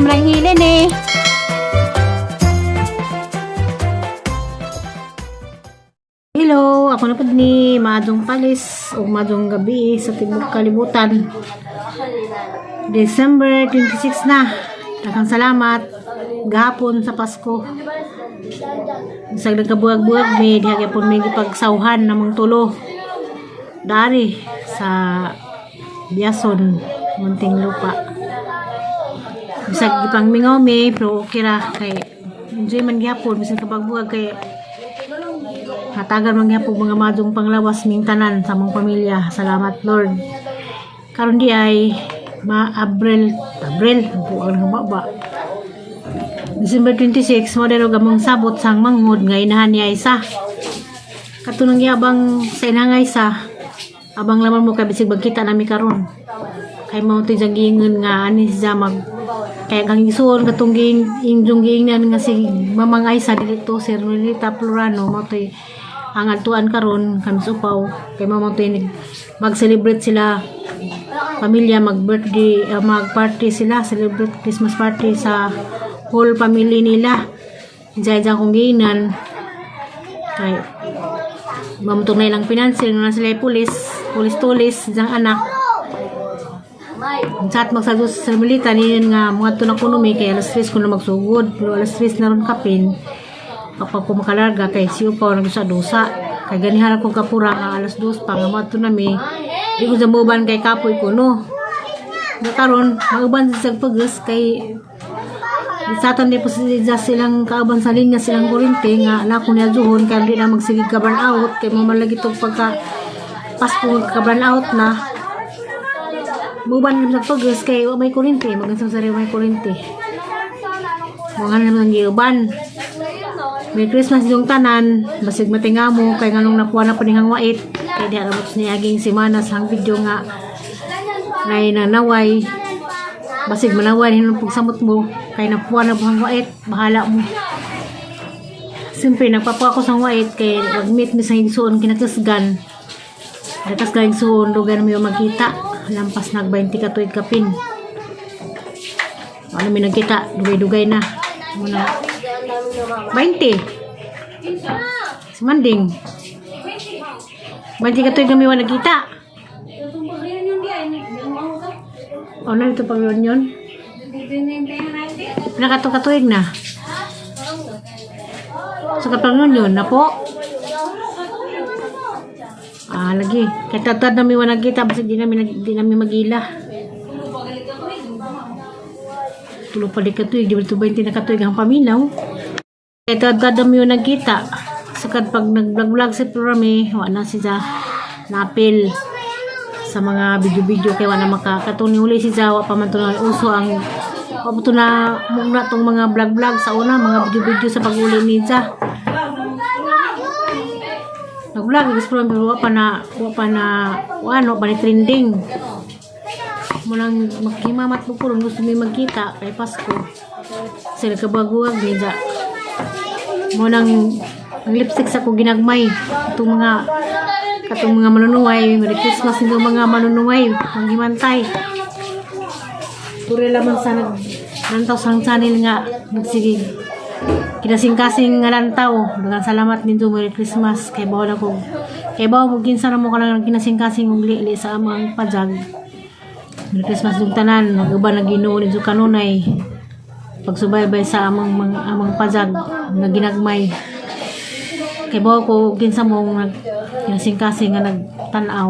Sobrang hilin eh. Hello, ako na pud ni Madong Palis o Madong Gabi sa tibok kalibutan. December 26 na. Daghang salamat gahapon sa Pasko. Bisag nagkabuwag-buwag mi, diha gyapon mi gipagsawhan namong tulo. Dari sa Biason, Muntinlupa. Bisag gipang mingaw mi, pero okay ra kay enjoy man gyapon bisag kabuwag kay hatagan man gyapon mga madong panglawas ming tanan sa among pamilya. Salamat, Lord. Karon di ay ma Abril, Abril, buang nga ba. December 26 mo dero gamong sabot sang manghod nga inahan ni Aysa. Katunang yabang sa inang Aysa, abang laman mo kay bisig magkita nami karon. Kay mao to diyang giingon nga ani siya mag kaya kang isuon katong giing injong giingnan nga si Mamang Aysa dili to si Renita Plurano mao to'y ang adtuan karon kami sa upaw kay mao to'y mag-celebrate sila pamilya, mag birthday, mag party sila, celebrate Christmas party sa whole family nila. Diyan diyan kong giingnan kay mamutong na ilang pinansin na sila ay pulis pulis tulis diyang anak. Chat magsagos sa milita niyon nga mga to na kuno mi kay alas 3 ko na magsugod, pero alas 3 na ron kapin kapag ko makalarga kay si upaw nagdusa-dusa kay ganihan ako kapura nga alas 2 pa nga mga to na mi di ko sa muban kay kapoy ko no. Nga karon mauban sa pagus kay satan di po sila silang kauban sa linya silang kurente nga nako niya juhon kay di na magsigig ka burn out kay mo man lagi tong pagka Pasko ka burn out na muban sa pagus kay wa may kurente magansang sa may kurente mga naman ang giuban. Merry Christmas yung tanan, basig matinga mo kay nganong nakuha na pa nihang wait kay di alam mo niaging semana sa hang video nga nay nanaway, basig manaway hinong pagsamot mo kay napuha na buhang wait, bahala mo. Siyempre nagpapuha ko sa wait kay mag-meet mi sa igsuon kinakasgan nakasgan igsuon lugar mi magkita lampas nag 20 ka tuig kapin wala mi nagkita, dugay-dugay na muna 20 si Manding 20 ka tuig kami wala nagkita. O na ito pag yun Pinakato-katuig na. Sa kapag yun, na po. Ah, lagi. Kaya tatad namin wala nagkita, basta di namin magila. Tulo pa di katuig, di ba ito ba yung tinakatuig ang paminaw? Kaya tatad namin wala nagkita. Sakad pag nag-vlog-vlog si Plurami, wala na siya napil sa mga video-video kay wala maka katong ni uli si Jawa pa man to na uso ang wa pa to na mugna tong mga vlog-vlog sa una mga video-video sa pag-uli ni Ja nag-vlog gusto lang pero wa pa na wa pa ni trending mo lang maghimamat mo kuron gusto mi magkita kay Pasko sila kabaguag ni Ja mo nang ang lipstick sa ko ginagmay itong mga katong mga manunuway. Merry Christmas nito mga manunuway manghimantay. Puri lamang sa nag lantaw sang channel nga nagsigig kinasing-kasing nga lantaw. Daghang salamat ninyo. Merry Christmas kay bawal ako kay bawo mo kinsa na mo kanang kinasing-kasing og lili sa amang pajag. Merry Christmas yung tanan. Mag-uban na Ginoo ninyo kanunay pagsubaybay sa amang mga amang pajag nga ginagmay kay bawo ko kinsa mo nag kinasing-kasing nga nagtan-aw.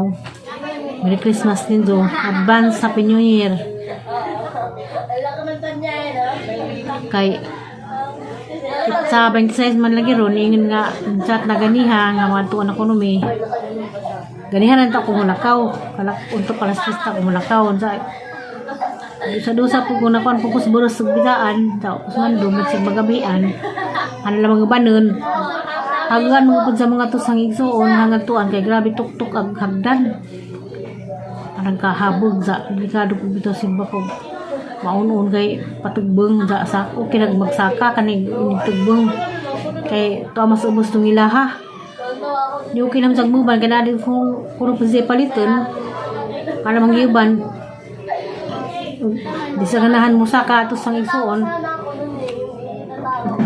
Merry Christmas nindo. Advance Happy New Year. Kay sa 26 man lagi ron ingon nga chat na ganiha nga mga na kuno mi. Ganiha na ta ko mulakaw. Kalak unto pala sa ta ko mulakaw unsa sa dusa po kung nakuan po ko sa buros sa bigaan sa usman dumit sa magabian ano lang mga banon hagan mga pud sa mga tusang igsuon hanggang tuan kay grabe tuktok ang hagdan parang kahabog sa delikado po bitaw simba ko maunon kay patugbeng sa sako kay nagmagsaka kani tugbeng kay tuwa mas ubos tong ilaha ni okay naman sa muban kay naa kung kuno pa siya paliton para manggiuban. Di sa ganahan mo sa ka ato sang igsuon.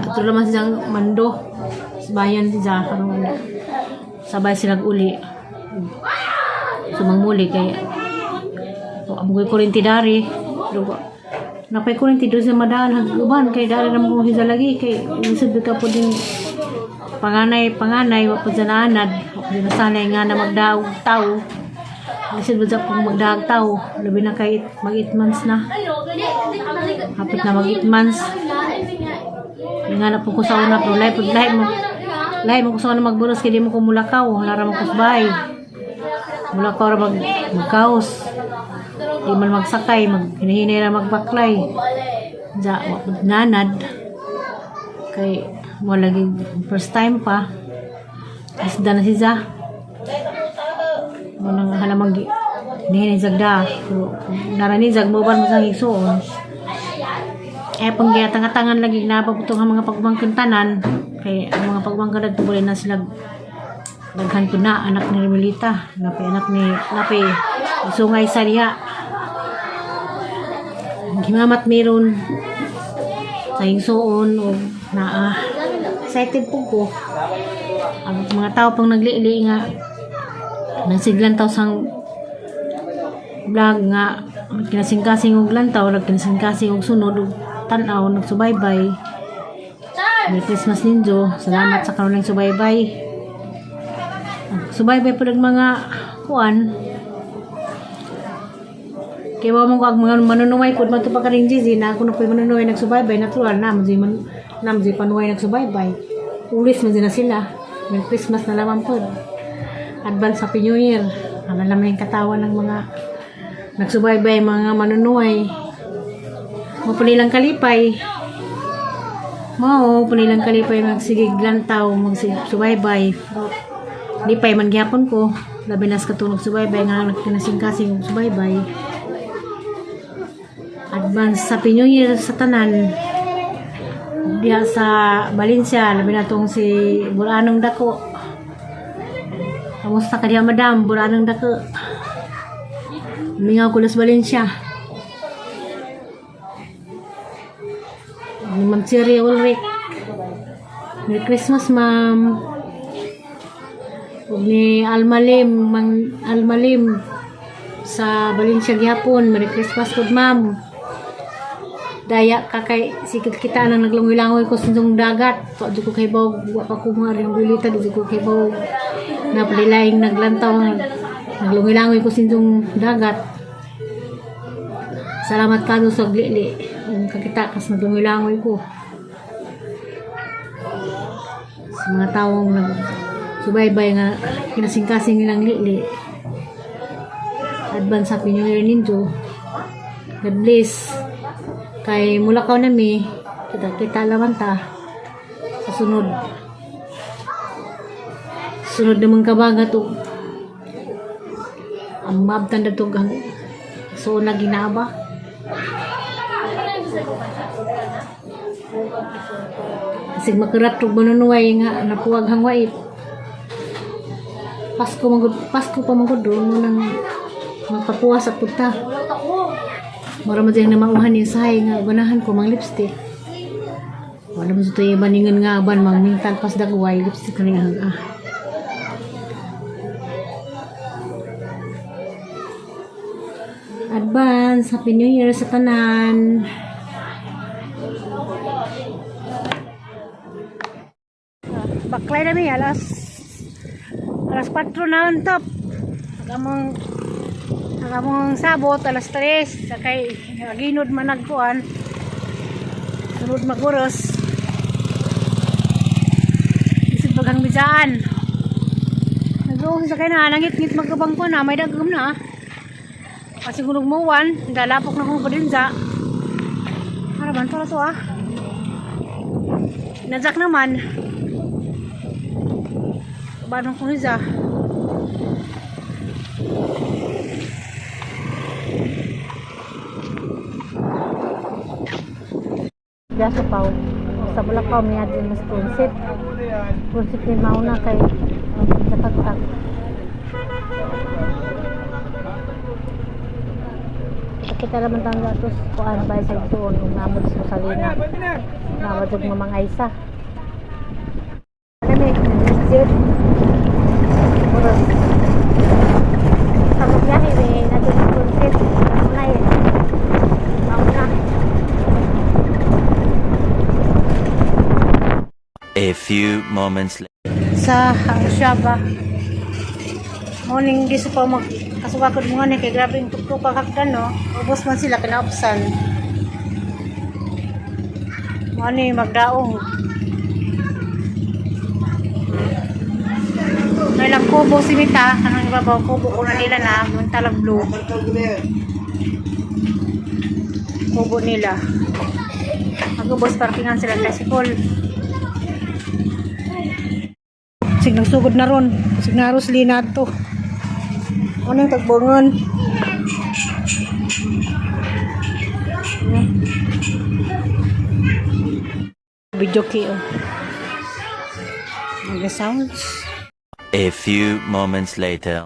Ato naman siyang mando. Sa bayan siya karon sabay sila uli. Sumangmuli kay o amoy kuryente dari. Pero napay kuryente doon sa madaan hag-uban kay dari naman kung hisa lagi kay lisod ka po din panganay panganay wa po dyan naanad wa po dyan nasanay nga na magdaog tao, lisod ba dyan pong magdaog tao, labi na kay mag 8 months na, hapit na mag 8 months nga na po ko sa una, pero lahi po lahi mo ko sa una magburos kay di mo ko mulakaw, lara mo ko sa bahay mulakaw ra magkaos, di man magsakay, mag hinihinay ra magbaklay ja wa po nanad kay mo lagi first time pa isda na si Za mo nang halamang hinihinay zagda, pero naranizag mo ba mo sang igsuon eh pang giatangatangan lagi napaputong ang mga pagmangkin tanan kay ang mga pagmangkin nagtuloy na sila daghan ko na anak ni Remilita, napay anak ni napay sungay sa diha. Gimamat meron sa igsuon o naa excited po ko ang mga tao pang naglili nga nagsiglan taw sang vlog nga kinasingkasing og lantaw, nagkinasingkasing og sunod og tan-aw nagsubaybay. Merry Christmas ninyo. Salamat sa karon subaybay. Subaybay po ng mga kuan. Kaya wa mo ko ang mga manunuway po man to pa karing Gigi na ako na po'y manunuway nagsubaybay, natural na mo man na mo panuway nagsubaybay. Ulis man na sila. Merry Christmas na lamang po. Advance Happy New Year. Ano naman yung katawan ng mga nagsubaybay, mga manunuway. Mapunilang kalipay. Mao, punilang kalipay magsigig lantaw, magsubaybay. Lipay man gihapon ko. Labi nas katulog subaybay nga nagkinasing-kasing og subaybay. Advance Happy New Year sa tanan. Diha sa Valencia, labi na tong si Buranong Dako. Kamusta ka diha, madam? Buranong Dako. Mingaw ko las Valencia. Ni Ma'am Siri Ulrich. Merry Christmas, ma'am. Ug ni Almalim, Mang Almalim sa Valencia gihapon. Merry Christmas pud, ma'am. Daya ka kay sikit kita nang naglungoy-langoy ko sa inyong dagat. Wa jud ko kay bawg, wa pa ko mga ring gulita, di jud ko kay bawg. Napalilaing naglantaw, naglungoy-langoy ko sa inyong dagat. Salamat kado sa glili. Ang kakita kas naglungoy-langoy ko. Sa mga taong nagsubaybay nga kinasingkasing nilang lili. Advance Happy New Year ninyo. God bless. Kay mulakaw na mi, kita kita laman ta sa sunod. Sunod naman kabaga to. Ang maabtan na to gang so na ginaba. Kasi makurat og manunuway nga napuwag hang wait. Pasko magud, Pasko pa magud mo nang magpapuwa sa punta. Mura man diyang namauhan ni sahay nga ganahan ko mang lipstick. Wala man sa tayo baningan nga ban mang mintal pas dagway lipstick kani ang ah. Advance Happy New Year sa tanan. Baklay na mi alas alas 4 na on top. Ang among sabot alas 3 sakay aginod man nagkuan. Sunod maguros. Isip bagang bijaan. Nag-uong sakay na nangit-ngit magkabangko na may dagom na. Kasi gunog mo wan, dalapok na kong padinsa. Para ban to to ah. Najak naman. Banong ko niya. Diya sa paw. Sa Bulacau, may adin mas punsit. Punsit ni mauna kay sa tagtag. Kita naman tang gatos kuan ba sa igsuon ug namo sa Rosalina. Namo jud Mamang Aisa. Ano may masjid. Murag sa biyahe may nadun sunset. Ano na eh. Mauna. A few moments later. Sa Shaba. Morning di sa pa mag kasubakod mo ni kay grabe yung tuktok hagdan, no. Ubos man sila kinaupsan. Mo ni magdaong. May lang kubo si Mita, anong ibabaw kubo ko na nila na muntalag blue. Kubo nila. Magubos parkingan sila tricycle. Sig nagsugod na ron. Sig naros lina to. Ano yung tagbongon? Video key oh. Mga sounds. A few moments later.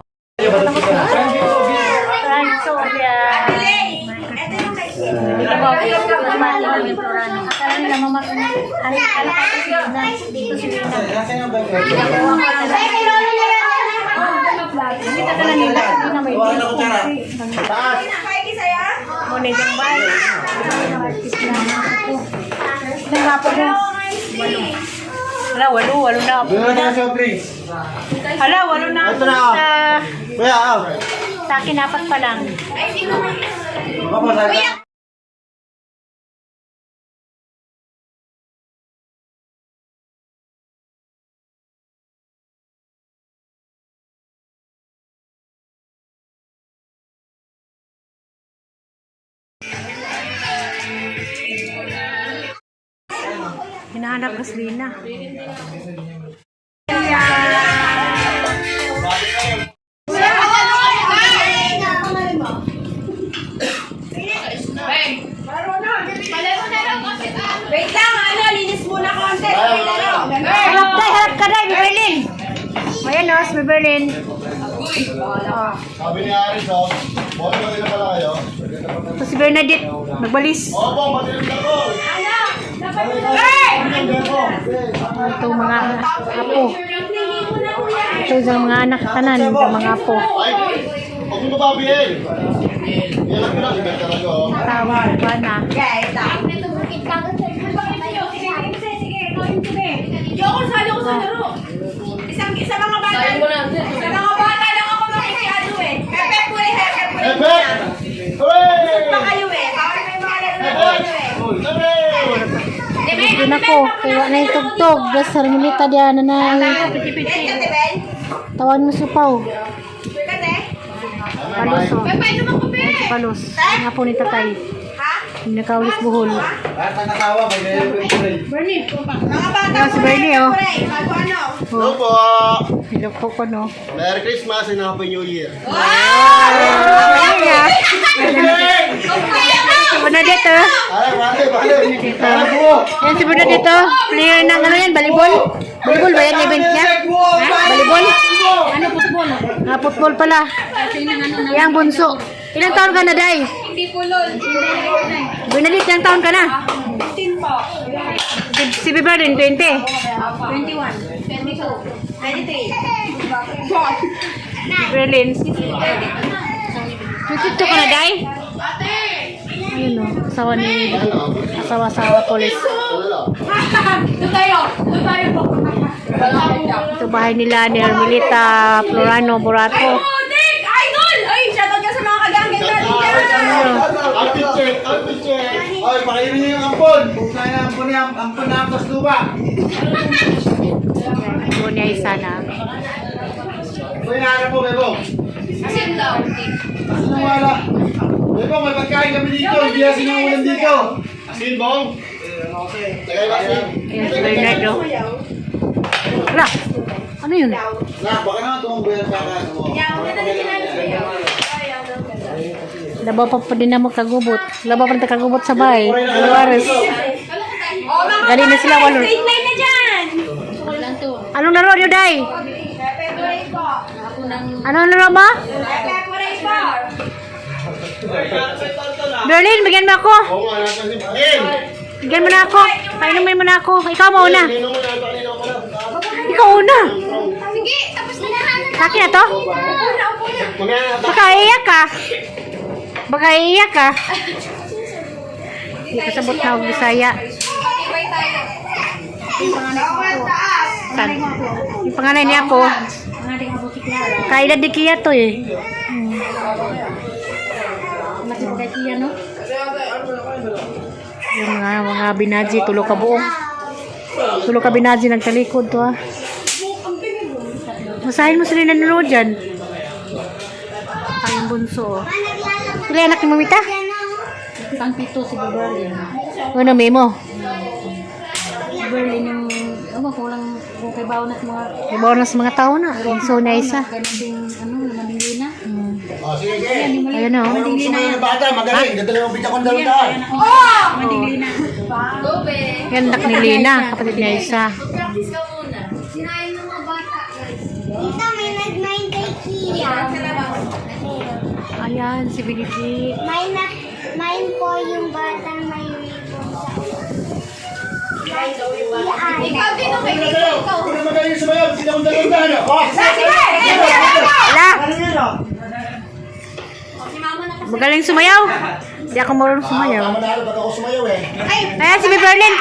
Kita ka na nila. Hindi na may Muna yung bay. Ilang nga po na? Wala, walo, walo na. Doon na tayo drinks. Hala, walo na. Ito na, oh. Sa, Kuya, oh. sa akin, apat pa lang. Papa, sa Hinahanap gasolina. Wait lang, ano, linis muna konti. May laro. Harap ka, harap ka na, Beverlyn. Ayan o, si Beverlyn. Oh. Sabi ni Aris, oh. Boto pa na pala kayo. Ito si Bernadette, nagbalis. Opo, matilim na ko. Hey! Ito mga apo. Ito sa mga anak tanan, ito mga apo. Ay, huwag mo babihin. Yan lang ko na, ibenta lang ko. oh. Tawa, ba na. Yoko, sali ako sa laro. Isang isa mga bata. Sa mga bata lang ako makikiano eh. Pepe, puri, pepe, puri. Pepe! Hooray! Pa kayo eh. Bawal kayo mga laro Pepe! ano eh. Hooray! Ito na ko, kaya na yung tugtog. Basta sarmilita diyan na na. Ben, ka, Ben? Tawan mo supaw. Ka, te? Palos o. Pepe, ano mo kape? Palos. Ang apo ni tatay. Ha? Nakaulis buhol. Lahat ng asawa, may ganyan. Mga bata Ah, si Bernie, oh. Puri, bago ano. Hello po! Hello po ko, no? Merry Christmas and Happy New Year. Si Bernadette, oh. Ay, mali, mali. Para po. Yan si Bernadette, oh. Player ng ano yan, volleyball? Volleyball ba yan event niya? Ha? Volleyball? Ano, football? Ah, football pala. Yang bunso. Ilang taon ka na, Day? Hindi po, lol. Bernadette, ilang taon ka na? 15 po. Si Bernadette, 20. 21. 22. 23. Berlin. 22 ka na, Day? Ayun, oh. Asawa ni... Asawa-asawa police. Doon tayo. Doon tayo. Ito bahay nila ni Ermelita Florano Borato. Oh, Dick! Idol! Ay, shoutout ka sa mga kaganggang natin dyan! Outfit check, outfit check. Ay, pakainin niyo yung ampon. Kung na ampon na, ampon na ang lupa. Ito ni Aisa na. Ito yung hinahanap mo, Bebo. Asin daw. Asin ang wala. Bebo, may pagkain kami dito. Hindi asin ang ulam dito. Asin, Bong? Tagay ba asin? Ayan si Bernardo. Hala! Ano yun? Na, baka naman tumunggo yan sa akin. Labaw pa pa din na magkagubot. Labaw pa rin kagubot sa bahay. Alvarez. Oh, mga Galing na sila, bata, walo. straight line na dyan! Anong laro niyo, Day? Pepe, puri po. Anong laro mo? Pepe, puri po. Berlin, bigyan mo ako. Oo nga, nasa si Game! Bigyan mo na ako. Painumin mo na ako. Ikaw mauna. Inom mo na, ito, kanina ko pala. Ikaw una. Sige, tapos na. Akin na to? Upo na, upo na. Mamaya na, Baka iiyak ka. Baka iiyak ka. Hindi kasabot na og Bisaya. Ibay tayo. Tan. Yung panganay niya po. Kaedad ni Kia to eh. Yung mga binaji, tulo ka buong. Tulo ka binaji nagtalikod to ah. Masahin mo sila yung nanonood dyan. Ay, yung bunso oh. Tuloy anak ni Mamita? Pang-pito si Berlin. Ano, Memo? Berlin yung, ano, kulang, kung kay baon at mga, Ibaw na sa mga tao na. So, na isa. ganun ding, ano, manding na. Oh, sige, sige. Ayun oh. Kung sumayo ng bata, magaling. Dadala mo bigyan kong 200. Manding na. Go, be. Yan, anak ni Lina, kapatid niya isa. Practice ka muna. Sinain ng mga bata, guys. Tita, may nag-9 kay Kia. Ayan, si Benedict. May na, 9 po yung batang may ribbon sa ulo. Ikaw din, okay. Ikaw. Kung magaling sumayo, bigyan kong 200. Oh! Ala! Ano yun, oh? Si mama na kasi. Magaling sumayaw. Hindi ako marunong sumayaw. Tama na, ba't ako sumayaw eh? Ayan, si Berlin.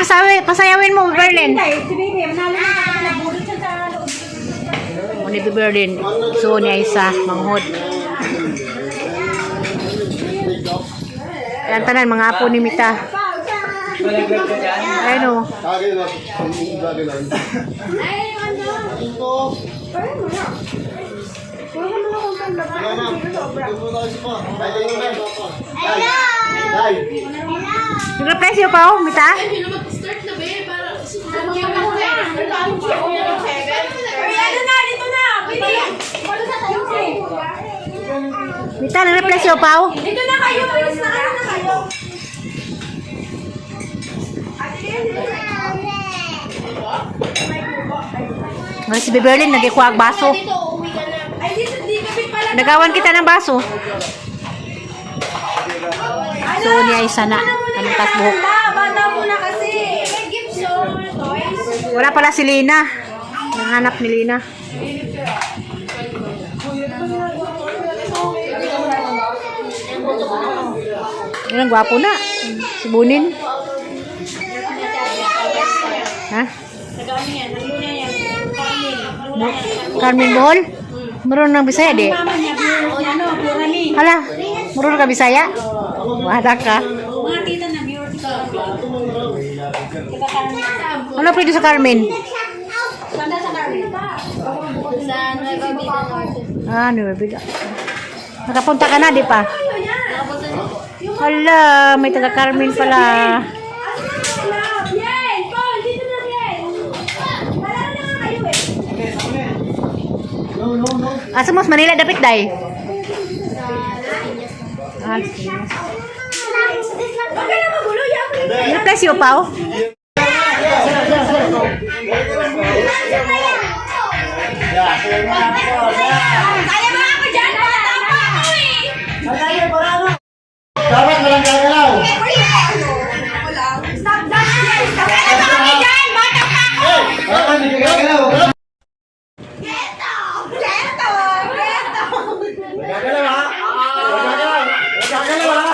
Pasayawin mo, Berlin. Si Baby, manalo na ka nabulot siya sa loob. Muna si Berlin. So, niya isa. Manghod. Ayan, tanan, mga apo ni Mita. Ayan o. Tagay na. Tagay na. Ay, ano? Ito. Wala na. Ito mo tayo sa pa. Ay, tayo na. Hello! Day. Hello! Nag-represyo pa oh, Mita. Ay, mag-start na, be. Para Ay, ano na, dito na. Pwede. Mita, nag-represyo pa oh. Dito na kayo. Bilis na ano na kayo. Ate, dito na. Ngayon si Berlin, nagikuha ang baso. Dito, uuwi ka na. Ay, dito, dito, pala. Nagawan kita ng baso. So, niya isa na. Anong tas buhok. Bata muna kasi. May gifts, oh. Toys. Wala pala si Lina. Nahanap ni Lina. Yun ang gwapo na. Si Bunin. Ha? Carmen Bohol? Marunong ng Bisaya, di? Mama niya, ano, Plurali. Hala, marunong ka Bisaya? Wala ka. Mga tita na, viewer ko. Kita Carmen. Ano pwede sa Carmen? Sanda sa Carmen. Sa Nueva Vida Norte. Ah, Nueva Vida. Nakapunta ka na, di pa? Hala, may taga Carmen pala. Bien! Paul, dito na bien! Malaro na nga kayo eh. No, no, no. Asa mo sa Manila dapit day? Ah, Las Piñas. Huwag ka na magulo, yaman. Ano presyo pa oh? Kaya ba ako dyan? Bata pa ako eh! Dapat walang gagalaw. Stop dance! Kaya ba kami dyan? Bata pa ako! Dapat hindi ka gagalaw. Geto! Geto! Geto! Gagalaw ha? Gagalaw. Gagalaw ha?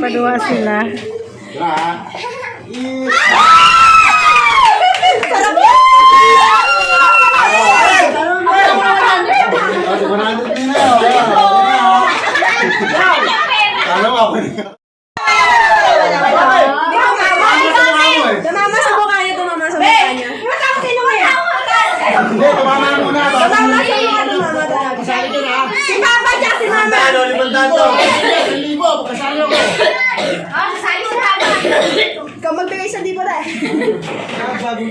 Paduwa sila. Tara, ha? Oh, 100 na yun. Kala mo ako na. Tumama sa mukha niya, tumama sa mukha niya. Matawag sino kaya? Hindi, tumama na muna. Tumama sa mukha, tumama talaga. Kasali ka na. Si Papa tsaka si Mama. Ano, 500 to. 1,000, kasali ako. Ah, sasali si Papa. Ikaw magbigay 1,000 na eh.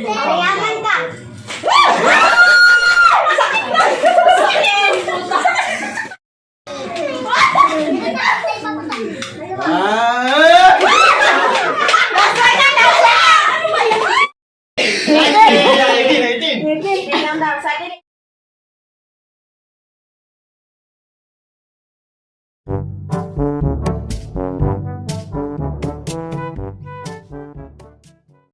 Mayaman ka. Ah,